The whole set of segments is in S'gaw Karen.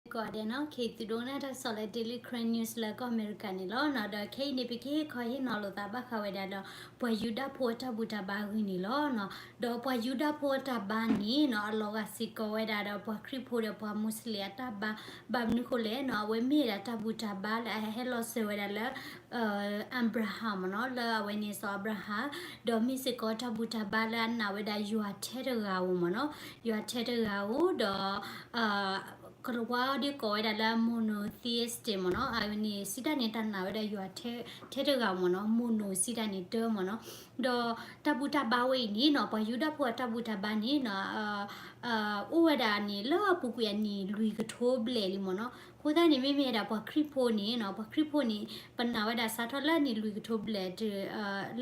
ကိးဂၤဒဲးနီၤ, ခဲအံၤသုဒိကနၣ်တၢ်ကစီၣ်လၢ Daily Karen News လၢကီၢ်အမဲရကၤန့ၣ်လီၤနီၤ. ဒီးခဲအံၤန့ၣ် ပကဟ့ၣ်ခီဟ့ၣ်နီၤလိာ်သးဘၣ်ဃးဝဲဒၣ်ဒီး ပှၤယူဒၤဖိအတၢ်ဘူၣ်တၢ်ဘါအဂ့ၢ်န့ၣ်လီၤနီၤ. ဒီးပှၤယူဒၤဖိအတၢ်ဘါန့ၣ်နီၤ အလီၤဂာ်စ့ၢ်ကီးဝဲဒၣ်ဒီး ပှၤခရံာ်ဖိဒီးပှၤမူးစလ့ၣ်အတၢ်ဘါ, ဘၣ်မနုၤဃိလဲၣ်နီၤ, အဝဲမ့ၢ်ဝဲဒၣ်တၢ်ဘူၣ်တၢ်ဘါလၢအဟဲလီၤစၢၤဝဲဒၣ်လၢ Abraham မ့ၢ်နီၤ, လၢအဝဲန့ၣ်စီၤအၤဘြၤဟၣ်, ဒီးမ့ၢ်စ့ၢ်ကီးတၢ်ဘူၣ်တၢ်ဘါလၢအနာ်ဝဲဒၣ်ယွၤထဲတဂၤဧိၤမ့ၢ်နီၤ, ယွၤထဲတဂၤဧိၤ, ဒီး ကလၤဝါဒ်ကိးဝဲဒၣ်လၢ monotheistic မ့ၢ်နီၤ, အဝဲန့ၣ်စံးတၢ်န့ၣ် တၢ်နာ်ဝဲဒၣ်ယွၤထဲတဂၤမ့ၢ်နီၤ, mono စံးတၢ်န့ၣ်တမ့ၢ်နီၤ. ဒီးတၢ်ဘူၣ်တၢ်ဘါဝဲအံၤန့ၣ်နီၤ ပှၤယူဒၤဖိအတၢ်ဘူၣ်တၢ်ဘါန့ၣ်နီၤ အိၣ်ဝဲဒၣ်န့ၣ်လၢအပူၤကွံာ်အနံၣ်လွံၢ်ကထိဘျဲၣ်လံမ့ၢ်နီၤ. အဃိသတးန့ၣ် မ့မ့ၢ်ဝဲဒၣ်ပှၤခရံာ်ဖိန့ၣ်နီၤ, ပှၤခရံာ်ဖိန့ၣ် ပနာ်ဝဲဒၣ်စးထီၣ်လၢအနံၣ်လွံၢ်ကထိဘျဲၣ်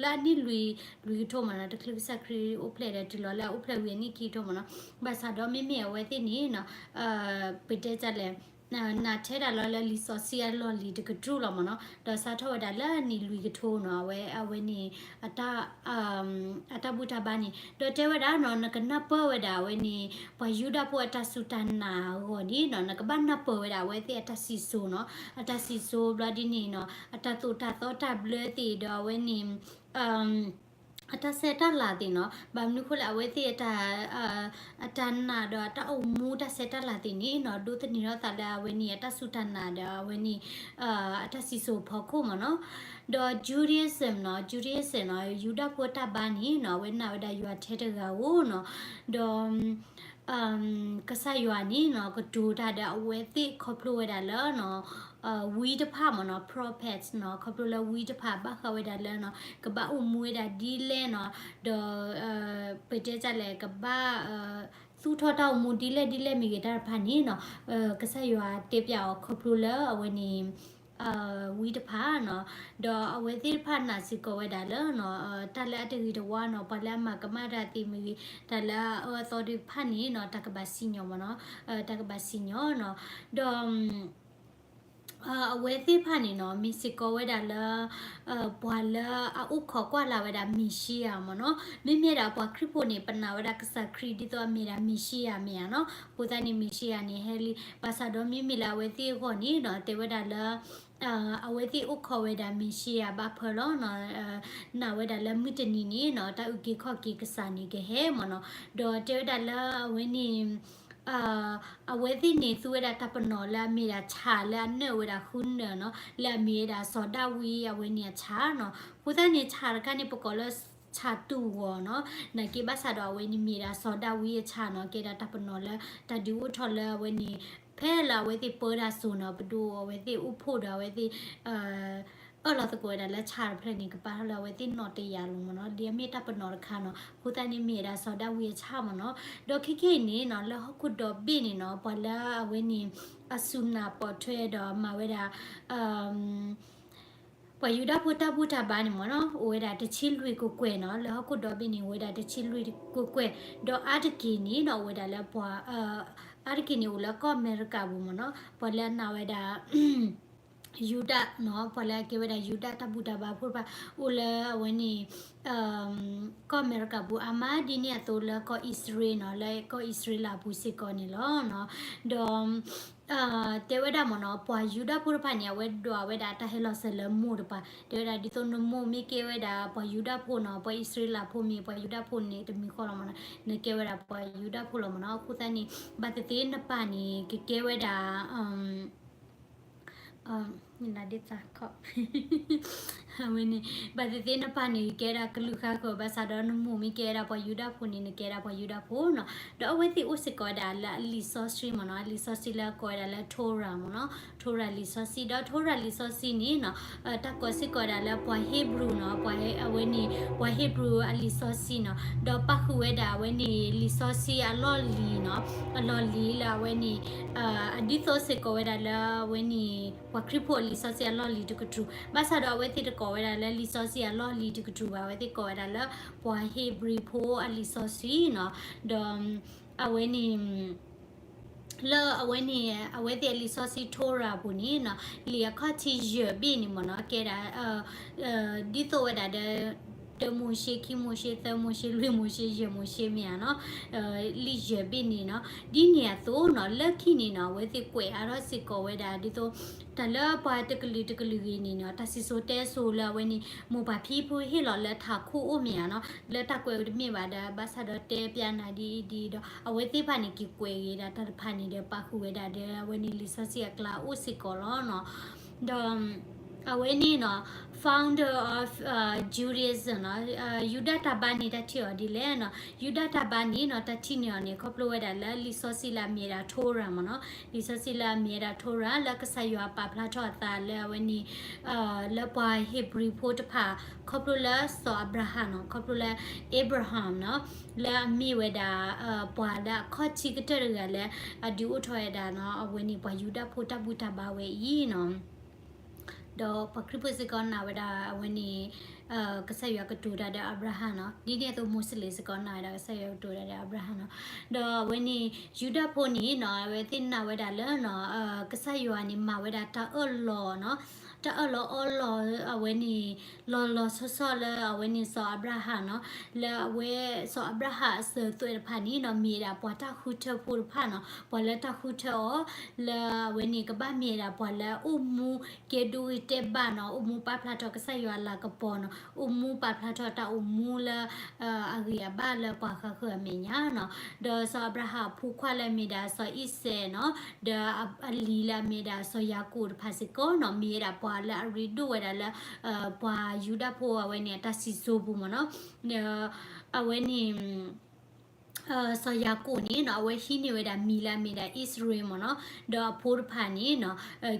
လၢအနံၣ်လွံၢ် လွံၢ်ကထိမ့ၢ်နီၤ, တချုးကစၢ်ခရံာ်အိၣ်ဖျဲၣ်ဒီးတုၤလီၤလၢအအိၣ်ဖျဲၣ်ဝံၤအနံၣ်ခံကထိမ့ၢ်နီၤ. ဘၣ်ဆၣ်ဒီးမ့မ့ၢ်အဝဲသ့ၣ်န့ၣ်နီၤ ပတဲဒ်လဲၣ် နာ်ထဲဒၣ်လီၤလၢလံာ်စီဆှံအလီၢ်လံၤတကတြူၢ်လီၤမ့ၢ်နီၤ, ဒီးစးထီၣ်ဝဲဒၣ်လၢအနံၣ်လွံၢ်ကထိနီၤ, အဝဲ အဝဲန့ၣ် အတၢ်ဘူၣ်တၢ်ဘါန့ၣ် ဒီးတဲဝဲဒၣ်နီၤ နကနၢ်ပၢၢ်ဝဲဒၣ်အဝဲန့ၣ် ပှၤယူဒၤဖိအတၢ်စူၢ်တၢ်နာ်အဂီၢ်န့ၣ်နီၤ နကဘၣ်နၢ်ပၢၢ်ဝဲဒၣ်အဝဲသ့ၣ်အတၢ်စံၣ်စိၤနီၤ, အတၢ်စံၣ်စိၤဘျီဒ်န့ၣ်နီၤ အတၢ်သိၣ်တၢ်သီတၢ်ဘျၢသ့ၣ်ဒီးအဝဲန့ၣ် အတၢ်ဆဲးတၢ်လၤသ့ၣ်နီၤ, ဘၣ်မနုၤဃိလၢအဝဲသ့ၣ်အတၢ် အတၢ်နာ်ဒီးအတၢ်အိၣ်မူတၢ်ဆဲးတၢ်လၤသ့ၣ်န့ၣ်နီၤ ဒိးသန့ၤထီၣ်သးလၢအဝဲန့ၣ် အတၢ်စူၢ်တၢ်နာ်ဒီးအဝဲန့ၣ် အတၢ်စံၣ်စိၤဖီခိၣ်မ့ၢ်နီၤ. ဒီး Judaism နီၤ, Judaism နီၤ ယူဒၤဖိတၢ်ဘါန့ၣ်နီၤ အဝဲနာ်ဝဲဒၣ်ယွၤထဲတဂၤဧိၤနီၤ, ဒီး ကစၢ်ယွၤန့ၣ်နီၤ ကတိၤတၢ်ဒီးအဝဲသ့ၣ်ခီဖျိဝဲဒၣ်လၢ ဝံတဖၣ်မ့ၢ်နီၤ, prophets နီၤ, ခီဖျိလၢဝံတဖၣ်ဘၣ်ဃးဝဲဒၣ်လၢနီၤ ကဘၣ်အိၣ်မူဝဲဒၣ်ဒ်လဲၣ်နီၤ, ဒီး ပတဲဒ်လဲၣ် ကဘၣ် သူၣ်ထီၣ်တၢ်အိၣ်မူဒ်လဲၣ်ဒ်လဲၣ်မ့ၢ်ဂ့ၤတၢ်တဖၣ်န့ၣ်နီၤ ကစၢ်ယွၤတဲပျးအီၤခီဖျိလၢအဝဲန့ၣ် ဝံတဖၣ်နီၤ, ဒီးအဝဲသ့ၣ်တဖၣ်နာ်စ့ၢ်ကီးဝဲဒၣ်လၢ တၢ်လၢအတဂ့ၤတဝါနီၤ, ပှၤလၢအမၤကမၣ်တၢ်သ့ၣ်မ့ၢ်ဂ့ၤ, တၢ်လၢအအၢအသီသ့ၣ်တဖၣ်န့ၣ်နီၤ တၢ်ကဘၣ်စံၣ်ညီၣ်မ့ၢ်နီၤ, တၢ်ကဘၣ်စံၣ်ညီၣ်နီၤ, ဒီး အဝဲသ့ၣ်တဖၣ်န့ၣ်နီၤ မ့ၢ်စ့ၢ်ကီးဝဲဒၣ်လၢ ပှၤလၢအအိၣ်ခိးကွၢ်လၢ်ဝဲဒၣ်မ့ၤၡံယၤမ့ၢ်နီၤ, မ့မ့ၢ်ဒၣ်ပှၤခရံာ်ဖိန့ၣ် ပနာ်ဝဲဒၣ်ကစၢ်ခရံာ်ဒ်သိးအမ့ၢ်ဒၣ်မ့ၤၡံယၤမ့ၢ်ဧါနီၤ, အဃိသတးန့ၣ် မ့ၤၡံယၤန့ၣ်ဟဲလံ, ဘၣ်ဆၣ်ဒီးမ့မ့ၢ်လၢအဝဲသ့ၣ်အဂီၢ်န့ၣ်နီၤ တဲဝဲဒၣ်လၢ အဝဲသ့ၣ်အိၣ်ခိးဝဲဒၣ်မ့ၤၡံယၤဘၣ်ဖၢလီၤနီၤ, နာ်ဝဲဒၣ်လၢမုၢ်တနံၤန့ၣ်နီၤ တၢ်အုၣ်က့ၤခီၣ်က့ၤကစၢ်န့ၣ်ကဟဲမ့ၢ်နီၤ, ဒီးတဲဝဲဒၣ်လၢအဝဲန့ၣ် အဝဲသ့ၣ်န့ၣ်သူဝဲဒၣ်တၢ်ပနီၣ်လၢအမ့ၢ်ဒၣ်ဆၣ်လၢအနၢၣ်ဝဲဒၣ်ဃုနၢၣ်နီၤ, လၢအမ့ၢ်ဝဲဒၣ်စီၤဒၤဝံးအဝဲန့ၣ်အဆၣ်နီၤ, အဃိသတးန့ၣ် ဆၣ်တခါန့ၣ် ပကိးလၢဆၣ်တူၢ်ဂီၤနီၤ, နာ်က့ဘၣ်ဆၣ်ဒီးအဝဲန့ၣ်မ့ၢ်ဒၣ်စီၤဒၤဝံးအဆၣ်နီၤ, ကဲဒၣ်တၢ်ပနီၣ်လၢတၢ်ဒုးအိၣ်ထီၣ်လၢအဝဲန့ၣ် ဖဲလၢအဝဲသ့ၣ်ပၢတၢ်စိၤနီၤ, ပဒိၣ်အဝဲသ့ၣ်အိၣ်ဖှိၣ်ဒီးအဝဲသ့ၣ် အၢၣ်လီၤသကိးဝဲဒၣ်လၢဆၣ်တဖျၢၣ်န့ၣ် ကပာ်ထီၣ်လၢအဝဲသ့ၣ်နီၣ်တယၢ်လီၤမ့ၢ်နီၤ, ဒ်အမ့ၢ်တၢ်ပနီၣ်တခါနီၤ, အဃိသတးန့ၣ်မ့ၢ်ဝဲဒၣ်စီၤဒၤဝံးအဆၣ်မ့ၢ်နီၤ, ဒီးခဲခဲအံၤန့ၣ်နီၤ လၢဟီၣ်ခိၣ်ဒီဘ့ၣ်န့ၣ်နီၤ ပှၤလၢအဝဲန့ၣ် အစူၢ်နာ်ပိာ်ထွဲဒီးမၤဝဲဒၣ် ပှၤယူဒၤဖိတၢ်ဘူၣ်တၢ်ဘါန့ၣ်မ့ၢ်နီၤ အိၣ်ဝဲဒၣ်တဆံလွံၢ်ကကွဲၢ်နီၤ, လၢဟီၣ်ခိၣ်ဒီဘ့ၣ်န့ၣ် အိၣ်ဝဲဒၣ်တဆံလွံၢ်ကကွဲၢ်, ဒီးအါတက့ၢ်န့ၣ်နီၤ အိၣ်ဝဲဒၣ်လၢပှၤ အါတက့ၢ်န့ၣ်အိၣ်လၢကီၢ်အမဲရကၤပူၤမ့ၢ်နီၤ, ပှၤလၢအနာ်ဝဲဒၣ် ယူဒၤနီၤ, ပှၤလၢအကဲဝဲဒၣ်ယူဒၤတၢ်ဘူၣ်တၢ်ဘါဖိတဖၣ် အိၣ်လၢအဝဲန့ၣ် ကီၢ်အမဲရကၤပူၤ အါမးဒ်န့ၣ်အသိးလၢကီၢ်အံၣ်စရ့လးနီၤ, လၢကီၢ်အံၣ်စရ့လးအပူၤစ့ၢ်ကီးန့ၣ်လီၤ. ဒီး တဲဝဲဒၣ်မ့ၢ်နီၤ ပှၤယူဒၤဖိတဖၣ်န့ၣ် အဝဲဒွးဝဲဒၣ်တၢ်ဟဲလီၤစၢၤလၢမိၢ်တပၤ, တဲဝဲဒၣ်ဒ်သိးနမိၢ်မ့ၢ်ကဲဝဲဒၣ်ပှၤယူဒၤဖိနီၤ, ပှၤအံၣ်စရ့လးဖိမ့ၢ်ပှၤယူဒၤဖိန့ၣ် တမံၤဃီလီၤမ့ၢ်နီၤ, နကဲဝဲဒၣ်ပှၤယူဒၤဖိလီၤမ့ၢ်နီၤ, အဃိသတးန့ၣ် ဘၣ်သ့ၣ်သ့ၣ်နပၢ်န့ၣ် ကကဲဝဲဒၣ် ဒ်သိး အဝဲန့ၣ် ဘၣ်သ့ၣ်သ့ၣ်နပၢ်န့ၣ် ကဲဒၣ်ကလုာ်ဃါဃၢၤ ဘၣ်ဆၣ်ဒီးနမိၢ်မ့ၢ်ကဲဒၣ်ပှၤယူဒၤဖိန့ၣ် နကဲဒၣ်ပှၤယူဒၤဖိနီၤ, ဒီးအဝဲသ့ၣ်အိၣ်စ့ၢ်ကီးဝဲဒၣ်လၢအလံာ်စီဆှံမ့ၢ်နီၤ, အလံာ်စီဆှံလၢကိးဝဲဒၣ်လၢ Torah မ့ၢ်နီၤ, Torah လံာ်စီဆှံ, ဒီး Torah လံာ်စီဆှံန့ၣ်နီၤ တၢ်ကိးစ့ၢ်ကီးဝဲဒၣ်လၢပှၤဟ့ဘြူၤနီၤ, ပှၤအဝဲန့ၣ် ပှၤဟ့ဘြူၤအလံာ်စီဆှံနီၤ, ဒီးပၣ်ဃုာ်ဝဲဒၣ်အဝဲန့ၣ် လံာ်စီဆှံအလီၢ်လံၤနီၤ, အလီၢ်လံၤလၢအဝဲန့ၣ် အဒ်သိးစ့ၢ်ကီးဝဲဒၣ်လၢအဝဲန့ၣ် ပှၤခရံာ်ဖိအလံာ်စီဆှံအလီၢ်လံၤတကတြူၢ်, ဘၣ်ဆၣ်ဒီးအဝဲသ့ၣ်တကိးဝဲဒၣ်လၢလံာ်စီဆှံအလီၢ်လံၤတကတြူၢ်ဘၣ်, အဝဲသ့ၣ်ကိးဝဲဒၣ်လၢ ပှၤဟ့ဘြူၤဖိအလံာ်စီဆှံနီၤ, ဒီး အဝဲန့ၣ် လၢအဝဲန့ၣ် အဝဲသ့ၣ်အလံာ်စီဆှံ Torah ပူၤန့ၣ်နီၤ, လံာ်အခီၣ်ထံးယဲၢ်ဘ့ၣ်န့ၣ်မ့ၢ်နီၤ ကဲဒၣ် ဒ်သိးဝဲဒၣ်ဒီး တၢမိၤၡ့, ခံမိၤၡ့, သၢမိၤၡ့, လွံၢ်မိၤၡ့, ယဲၢ်မိၤၡ့မ့ၢ်ဧါနီၤ, လံာ်ယဲၢ်ဘ့ၣ်န့ၣ်နီၤ. ဒ်န့ၣ်အသိးနီၤ လၢခံန့ၣ်နီၤ အဝဲသ့ၣ်ကွဲးအါထီၣ်စ့ၢ်ကီးဝဲဒၣ် ဒ်သိး တၢ်လၢပှၤတကလုာ်တကလုာ်ဂ့ၤန့ၣ်နီၤ တၢ်စံၣ်စိၤတဲစိၤလၢအဝဲန့ၣ် မိၢ်ပၢ်ဖံဖုဟ့ၣ်လီၤလၢထးခိၣ်အိၣ်မ့ၢ်ဧါနီၤ, လၢတၢ်ကွဲးဝဲတမ့ၢ်ဘၣ်ဒီး ဘၣ်ဆၣ်ဒီးတဲပျးနၤဒ်အံၤဒ်အံၤဒီး အဝဲသ့ၣ်တဖၣ်န့ၣ် က့ၤကွဲးက့ၤဒၣ်တၢ်တဖၣ်န့ၣ်ဒီး ပာ်ဃုာ်ဝဲဒၣ်ဒီး အဝဲန့ၣ်လံာ်စီဆှံအကျါအိၣ်စ့ၢ်ကီးလီၤနီၤ. ဒီး အဝဲန့ၣ်နီၤ founder of Judaism နီၤ, ယူဒၤတၢ်ဘါန့ၣ် တၢ်ထံၣ်အီၤဒ်လဲၣ်နီၤ. ယူဒၤတၢ်ဘါန့ၣ်နီၤ တၢ်ထံၣ်န့ၢ်အီၤန့ၣ် ခီဖျိဝဲဒၣ်လၢလံာ်စီဆှံလၢအမ့ၢ်ဝဲဒၣ် Torah မ့ၢ်နီၤ, လံာ်စီဆှံလၢအမ့ၢ်ဝဲဒၣ် Torah လၢကစၢ်ယွၤပာ်ဖျါထီၣ်အသးလၢအဝဲန့ၣ် လၢပှၤဧ့ၤဘြံၤဖိတဖၣ် ခီဖျိလၢစီၤအၤဘြၤဟၣ်နီၤ, ခီဖျိလၢ Abraham နီၤ, လၢအမ့ၢ်ဝဲဒၣ် ပှၤလၢအခီၣ်ထံးကတၢၢ်တဂၤလၢ အဒုးအိၣ်ထီၣ်ဝဲဒၣ်နီၤ အဝဲန့ၣ်ပှၤယူဒၤဖိတၢ်ဘူၣ်တၢ်ဘါဝဲအံၤနီၤ. ဒီးပှၤခရံာ်ဖိစ့ၢ်ကီးနာ်ဝဲဒၣ်အဝဲန့ၣ် ကစၢ်ယွၤကတိၤတၢ်ဒီးအၤဘြၤဟၣ်နီၤ, ဒ်န့ၣ်အသိး Muslim စ့ၢ်ကီးနာ်ဝဲဒၣ်ကစၢ်ယွၤကတိၤတၢ်ဒီးအၤဘြၤဟၣ်နီၤ. ဒီးအဝဲန့ၣ် ယူဒၤဖိန့ၣ်နီၤ အဝဲသ့ၣ်နာ်ဝဲဒၣ်လၢနီၤ ကစၢ်ယွၤန့ၣ်မၤဝဲဒၣ်တၢ်အၢၣ်လီၤနီၤ, တၢ်အၢၣ်လီၤအီလီၤအဝဲန့ၣ် လီၤလီၤဆီဆီလၢအဝဲန့ၣ်စီၤအၤဘြၤဟၣ်နီၤ, လၢအဝဲစီၤအၤဘြၤဟၣ်အစၢၤသွဲၣ်တဖၣ်န့ၣ်နီၤ မ့ၢ်ဝဲဒၣ်ပှၤတၢ်ဃုထၢဖိတဖၣ်နီၤ, ပှၤလၢတၢ်ဃုထၢအီၤ လၢအဝဲန့ၣ်ကဘၣ်မ့ၢ်ဝဲဒၣ်ပှၤလၢအိၣ်မူကဲဒိဂ့ၤတဲာ်ဘၣ်နီၤ, အိၣ်မူပာ်ဖျါထီၣ်ကစၢ်ယွၤအလၤကပီၤနီၤ, အိၣ်မူပာ်ဖျါထီၣ်တၢ်အိၣ်မူလၢ အဂ့ၤအဘၣ်လၢပှၤဃၣ်ဃၢၤအမဲာ်ညါနီၤ. ဒီးစီၤအၤဘြၤဟၣ်အဖိခွါလၢအမ့ၢ်ဒၣ်စီၤအံၤစဲးနီၤ, ဒီးအလံၤလၢအမ့ၢ်ဒၣ်စီၤယၤကိာ်တဖၣ်စ့ၢ်ကီးနီၤ မ့ၢ်ဝဲဒၣ်ပှၤလၢအရ့ဒိၣ်ဝဲဒၣ်လၢ ပှၤယူဒၤဖိအဝဲန့ၣ်အတၢ်စံၣ်စိၤပူၤမ့ၢ်နီၤ. အဝဲန့ၣ် စီၤယၤကိာ်န့ၣ်နီၤ အဝဲဟံးန့ၢ်ဝဲဒၣ်မံၤလၢအမ့ၢ်ဒၣ်အံၣ်စရ့လးမ့ၢ်နီၤ, ဒီးအဖိတဖၣ်န့ၣ်နီၤ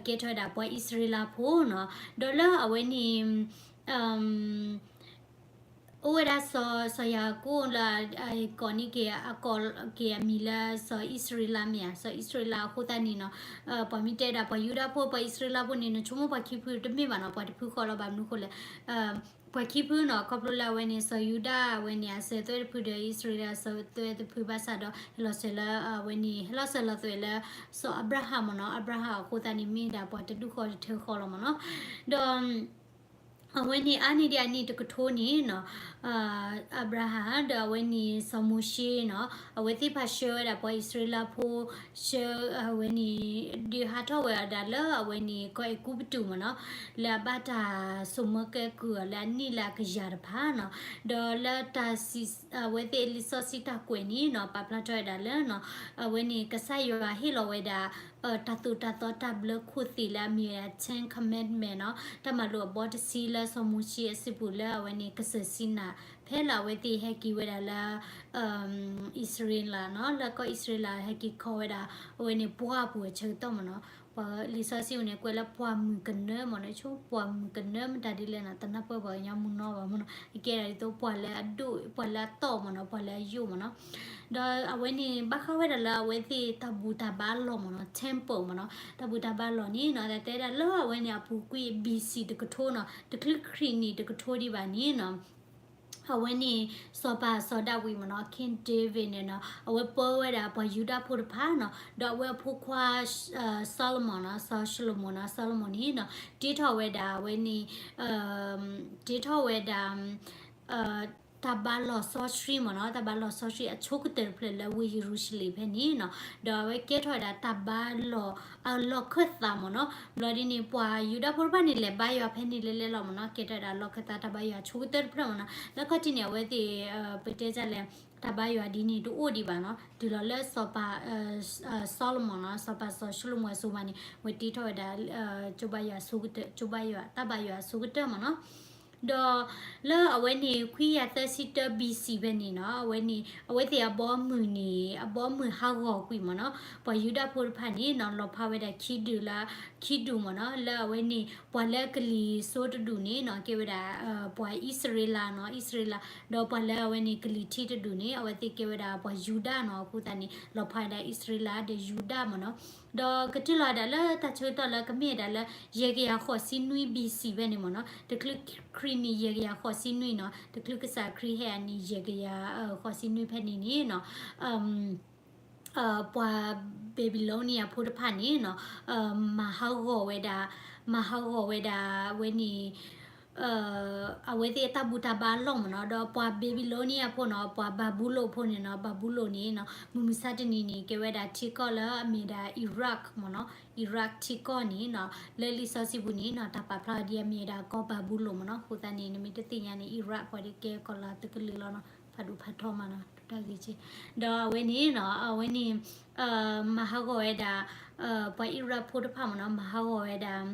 ကဲထီၣ်ဝဲဒၣ်ပှၤအံၣ်စရ့လးဖိနီၤ. ဒီးလၢအဝဲန့ၣ် အိၣ်ဝဲဒၣ်စီၤ စီၤယၤကိာ်လၢ ကိးန့ၢ်က့ၤ အကိးက့ၤအမံၤလၢစီၤအံၣ်စရ့လးမ့ၢ်ဧါ, စီၤအံၣ်စရ့လးအဃိသတးန့ၣ်နီၤ ပှၤမ့ၢ်တဲဒၣ်ပှၤယူဒၤဖိ ပှၤအံၣ်စရ့လးဖိန့ၣ် နဆိကမိၣ်ပှၤခံဖုတမ့ၢ်ဘၣ်နီၤ, ပှၤတဖုဃီလီၤ. ဘၣ်မနုၤဃိလဲၣ် ပှၤခံဖုနီၤ ခီဖျိလၢအဝဲန့ၣ် စီၤယူဒၤအဝဲန့ၣ် အစၢၤသွဲၣ်တဖုဒီး အံၣ်စရ့လးအစၢၤသွဲၣ်တဖုဘၣ်ဆၣ်ဒီး ဟဲလီၤစၢၤလၢအဝဲန့ၣ် ဟဲလီၤစၢၤလီၤသွဲၣ်လၢ စီၤအၤဘြၤဟၣ်မ့ၢ်နီၤ, အၤဘြၤဟၣ်အဃိသတးန့ၣ် မ့ၢ်ဒၣ်ပှၤတဒူၣ်ဃီတထၢဃီလီၤမ့ၢ်နီၤ. ဒီး အဝဲန့ၣ်အါန့ၢ်ဒံးအနံၣ်တကထိန့ၣ်နီၤ အၤဘြၤဟၣ် ဒီးအဝဲန့ၣ်စီၤမိၤၡ့နီၤ အဝဲသ့ၣ်တဖၣ်ဆှၢဝဲဒၣ်ပှၤအံၣ်စရ့လးဖိ ဆှၢ အဝဲန့ၣ် ဒုးဟးထီၣ်ဝဲဒၣ်လၢအဝဲန့ၣ် ကီၢ်အဲၤကူပတူးမ့ၢ်နီၤ လၢအဘၣ်တၢ်ဆိၣ်မၢကဲကုၢ်အီၤလၢအနံၣ်လၢအကယၤတဖၣ်နီၤ ဒီးလၢတၢ်စံး အဝဲသ့ၣ်လံာ်စီဆှံတၢ်ကွဲးန့ၣ်နီၤ ပာ်ဖျါထီၣ်ဝဲဒၣ်လၢနီၤ အဝဲန့ၣ် ကစၢ်ယွၤဟ့ၣ်လီၤဝဲဒၣ် တၢ်သိၣ်တၢ်သီတၢ်ဘျၢခိၣ်သ့ၣ်လၢအမ့ၢ်ဝဲဒၣ် Ten Commandment နီၤ တၢ်မၤလိာ်အဘီတဆံလၢစီၤမိၤၡ့အစုပူၤလၢအဝဲန့ၣ် ကစၢၢ်စံနၤ ဖဲလၢအဝဲသ့ၣ်ဟဲက့ၤဝဲဒၣ်လၢ အံၣ်စရ့လးနီၤ လၢကီၢ်အံၣ်စရ့လးဟဲက့ၤခီဝဲဒၣ် အဝဲန့ၣ်ပှၢ်ပူၤအဆၢကတီၢ်မ့ၢ်နီၤ ပှၤလံာ်စီဆှံအံၤန့ၣ် ကွဲးလၢပှၢ်မုၢ်ကနၢမ့ၢ်နီၤ ဆိပှၢ်မုၢ်ကနၢမတၤဒ်လဲၣ်နီၤ တနၢ်ပၢၢ်ပှၤကညီမုၢ်နီၤဘၣ်မ့ၢ်နီၤ အကဲဒၣ်ဒ်သိးပှၢ်လၢအဒိၣ် ပှၢ်လၢအတီၢ်မ့ၢ်နီၤ ပှၢ်လၢအယိာ်မ့ၢ်နီၤ ဒီးအဝဲန့ၣ် ဘၣ်ဃးဝဲဒၣ်လၢအဝဲသ့ၣ်တၢ်ဘူၣ်တၢ်ဘါလီၢ်မ့ၢ်နီၤ temple မ့ၢ်နီၤ တၢ်ဘူၣ်တၢ်ဘါလီၢ်န့ၣ်နီၤ တၢ်တဲဒၣ်လၢအဝဲန့ၣ် အပူၤကွံာ် ဘီၣ်စံၣ် တကထိနီၤ တချုးခရံာ်န့ၣ်တကထိဒံးဘၣ်န့ၣ်နီၤ အဝဲန့ၣ် စီၤပၤစီၤဒၤဝံးမ့ၢ်နီၤ King David န့ၣ်နီၤ အဝဲပၢဝဲဒၣ်ပှၤယူဒၤဖိတဖၣ်နီၤ ဒီးအဝဲအဖိခွါ Solomon နီၤ စီၤၡလိၤမိၣ်နီၤ Solomon န့ၣ်နီၤ တ့ထီၣ်ဝဲဒၣ်အဝဲန့ၣ် တ့ထီၣ်ဝဲဒၣ် တၢ်ဘါလီၢ်စီဆှံမ့ၢ်နီၤ တၢ်ဘါလီၢ်စီဆှံအဆိကတၢၢ်တဖျၢၣ်လၢဝ့ၢ်ယရူၤၡလ့ၣ်ဖဲန့ၣ်နီၤ ဒီးအဝဲကဲထီၣ်ဝဲဒၣ်တၢ်ဘါလီၢ်အလီၢ်ခၢၣ်သးမ့ၢ်နီၤ ဘျီဒ်န့ၣ် ပှၤယူဒၤဖိတဖၣ်န့ၣ် လဲၤဘါယွၤဖဲန့ၣ်လဲၤလဲၤလီၤမ့ၢ်နီၤ ကဲထီၣ်ဝဲဒၣ်လီၢ်ခၢၣ်သးတၢ်ဘါယွၤဆိကတၢၢ်တဖျၢၣ်မ့ၢ်နီၤ လၢခီၣ်ထံးန့ၣ် အဝဲသ့ၣ် ပတဲဒ်လဲၣ် တၢ်ဘါယွၤဒ်န့ၣ်တအိၣ်ဒံးဘၣ်နီၤ တုၤလီၤလၢစီၤပၤ စီၤလိမိၣ်နီၤ စီၤပၤစီၤၡလိမိၣ်အစိၤမးန့ၣ် အဝဲတ့ထီၣ်ဝဲဒၣ် ကၠိဘါယွၤဆိကတၢၢ် ကၠိဘါယွၤ တၢ်ဘါယွၤအဆိကတၢၢ်မ့ၢ်နီၤ ဒီးလၢအဝဲန့ၣ် ခွံကယၤသၢဆံတၢ ဘီၣ်စံၣ် ဖဲန့ၣ်နီၤ အဝဲန့ၣ် အဝဲသ့ၣ်အဘီအမုၢ်န့ၣ် အဘီအမုၢ်ဟးဂီၤကွံာ်မ့ၢ်နီၤ ပှၤယူဒၤဖိတဖၣ်န့ၣ်နီၤ လီၤဖးဝဲဒၣ်ခံဒူၣ်လၢ ခံဒူၣ်မ့ၢ်နီၤ လၢအဝဲန့ၣ် ပှၤလၢကလံၤစိတဒူၣ်န့ၣ်နီၤ ကဲဝဲဒၣ် ပှၤအံၣ်စရ့လးနီၤ အံၣ်စရ့လး ဒီးပှၤလၢအဝဲန့ၣ် ကလံၤထံးတဒူၣ်န့ၣ် အဝဲသ့ၣ်ကဲဝဲဒၣ်ပှၤယူဒၤနီၤ အဃိသတးန့ၣ် လီၤဖးဝဲဒၣ်အံၣ်စရ့လးဒီးယူဒၤမ့ၢ်နီၤ ဒီးကတုၤလီၤဝဲဒၣ်လၢတၢ်ဆၢကတီၢ်လၢ ကမ့ၢ်ဝဲဒၣ်လၢ ယဲၢ်ကယၤဃိးဆံနွံ ဘီၣ်စံၣ် ဖဲန့ၣ်မ့ၢ်နီၤ တချုးခရံာ်နံၣ်ယဲၢ်ကယၤဃိးဆံနွံနီၤ တချုးကစၢ်ခရံာ်ဟဲအနံၣ်ယဲၢ်ကယၤဃိးဆံနွံဖဲန့ၣ်န့ၣ်နီၤ ပှၤဘဲဘံလိနံယၤဖိတဖၣ်န့ၣ်နီၤ မၤဟးဂီၤဝဲဒၣ် မၤဟးဂီၤဝဲဒၣ်ဝဲန့ၣ် အဝဲသ့ၣ်အတၢ်ဘူၣ်တၢ်ဘါအလီၢ်မ့ၢ်နီၤ, ဒီးပှၤဘ့ဘံလိနံယၤဖိနီၤ, ပှၤဘၤဘူလိၣ်ဖိန့ၣ်နီၤ, ဘၤဘူလိၣ်န့ၣ်နီၤ, မုၢ်မဆါတနံၤန့ၣ် ကဲဝဲဒၣ်ထံကီၢ်လၢအမ့ၢ်ဒၣ် Iraq မ့ၢ်နီၤ, Iraq ထံကီၢ်န့ၣ်နီၤ, လၢလံာ်စီဆှံပူၤန့ၣ်နီၤ, တၢ်ပာ်ဖျါအီၤဒ်အမ့ၢ်ဒၣ်ကီၢ်ဘၤဘူလိၣ်မ့ၢ်နီၤ, အဃိသတးန့ၣ် နမ့ၢ်တသ့ၣ်ညါန့ၣ် Iraq ပှၤဒ်ကဲကီၢ်လၢတကလုာ်လီၤနီၤ, ဖးဒိၣ်ဖးထီမးနီၤ, တၢ်ဂ့ၢ်က့, ဒီးအဝဲန့ၣ်နီၤ, အဝဲန့ၣ် မၤဟးဂီၤဝဲဒၣ် ပှၤ Iraq ဖိတဖၣ်မ့ၢ်နီၤ, မၤဟးဂီၤဝဲဒၣ်